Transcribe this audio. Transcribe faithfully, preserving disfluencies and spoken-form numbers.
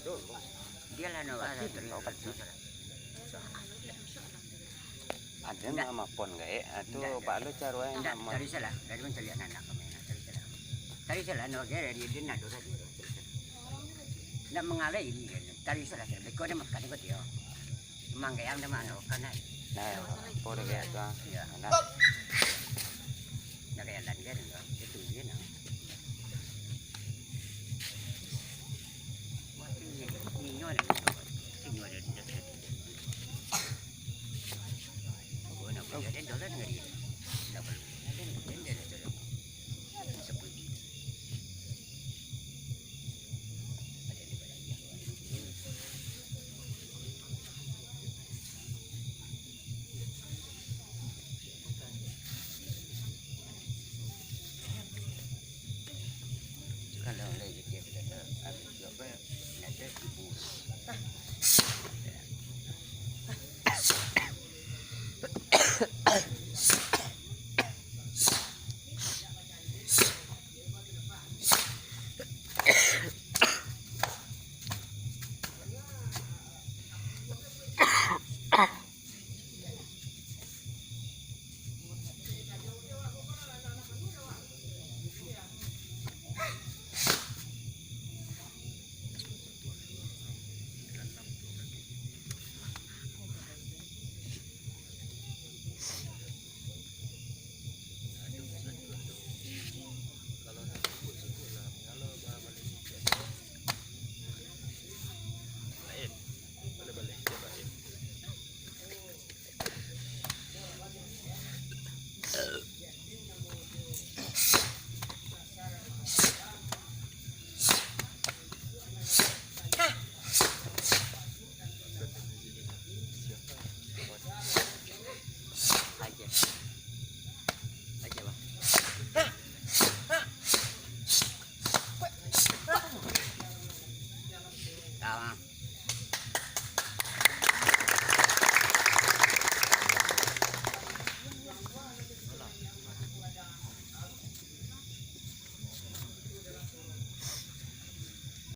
Bialah no, ah, terus, terus, terus. Ada nak mapon gaek, ah, tu Pak Lo caro ai. Ndak, mapon. Cari salah, dari mancaliak anak kami, cari salah. Cari salah, no, dia, dia, dia nak dosa dia, cari salah. Ndak mangalai ini, cari salah, salah. Beko dia makan ko dia. Manggayang dia mano, kan ai. Nah, apa udah kayak tu, ah? Iya. Anak. Ndak kayak landia dia, itu dia, nah.